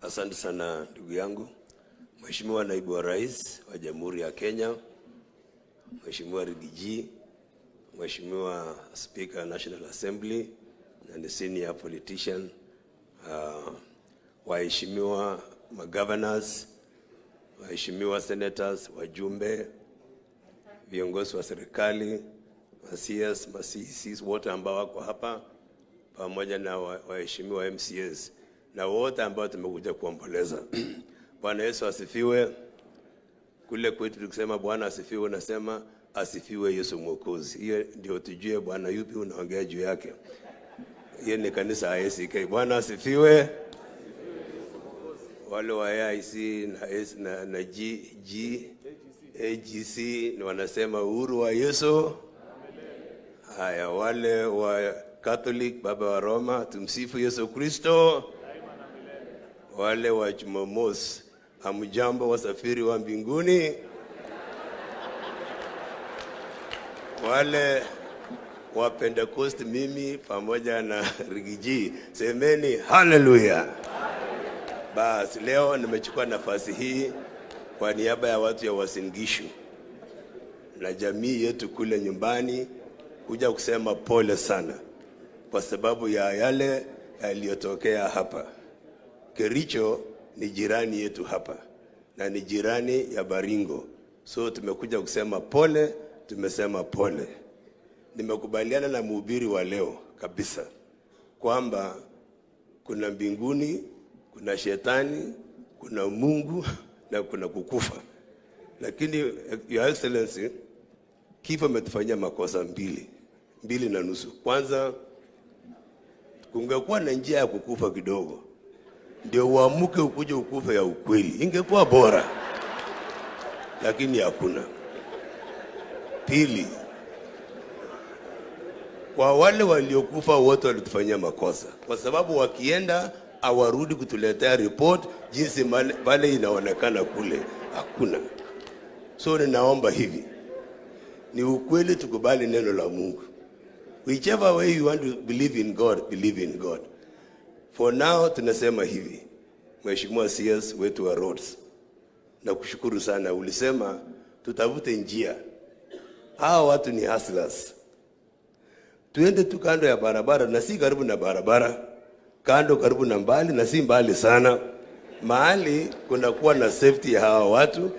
Asante sana ndugu yangu. Mheshimiwa Naibu wa Rais wa Jamhuri ya Kenya, Mheshimiwa Riggy G, Mheshimiwa Speaker National Assembly and the senior politician, waheshimiwa magovernors, waheshimiwa senators, wajumbe, viongozi wa serikali, ma CS, ma CECs wote ambao wako hapa pamoja na waheshimiwa MCAs na wote ambao tumekuja kuomboleza. Bwana Yesu asifiwe. Kule kwetu tukisema Bwana asifiwe, unasema asifiwe Yesu Mwokozi. Hiyo ndio tujue Bwana yupi unaongea juu yake. Hiyo ni kanisa ya ACK. Bwana asifiwe. Wale wa AIC na, S, na G, G, AGC ni wanasema uhuru wa Yesu. Haya, wale wa Catholic, Baba wa Roma, tumsifu Yesu Kristo. Wale wa Jumamosi, hamjambo wasafiri wa mbinguni. Wale wa Pentecost, mimi pamoja na Riggy G, semeni haleluya. Basi leo nimechukua nafasi hii kwa niaba ya watu ya Uasin Gishu na jamii yetu kule nyumbani kuja kusema pole sana kwa sababu ya yale yaliyotokea hapa. Kericho ni jirani yetu hapa na ni jirani ya Baringo, so tumekuja kusema pole, tumesema pole. Nimekubaliana na mhubiri wa leo kabisa kwamba kuna mbinguni, kuna shetani, kuna Mungu na kuna kukufa. Lakini Your Excellency, kifo ametufanyia makosa mbili mbili na nusu. Kwanza, kungekuwa na njia ya kukufa kidogo, ndio uamuke ukuje ukufe ya ukweli, ingekuwa bora, lakini hakuna. Pili, kwa wale waliokufa wote walitufanyia makosa, kwa sababu wakienda hawarudi kutuletea report jinsi pale inaonekana kule, hakuna. So ninaomba hivi, ni ukweli tukubali neno la Mungu. Whichever way you want to believe in God, believe in God. For now tunasema hivi, Mheshimiwa CS wetu wa roads, nakushukuru sana, ulisema tutafute njia. Hawa watu ni hustlers. Tuende tu kando ya barabara na si karibu na barabara, kando karibu na mbali na si mbali sana, mahali kunakuwa na safety ya hawa watu.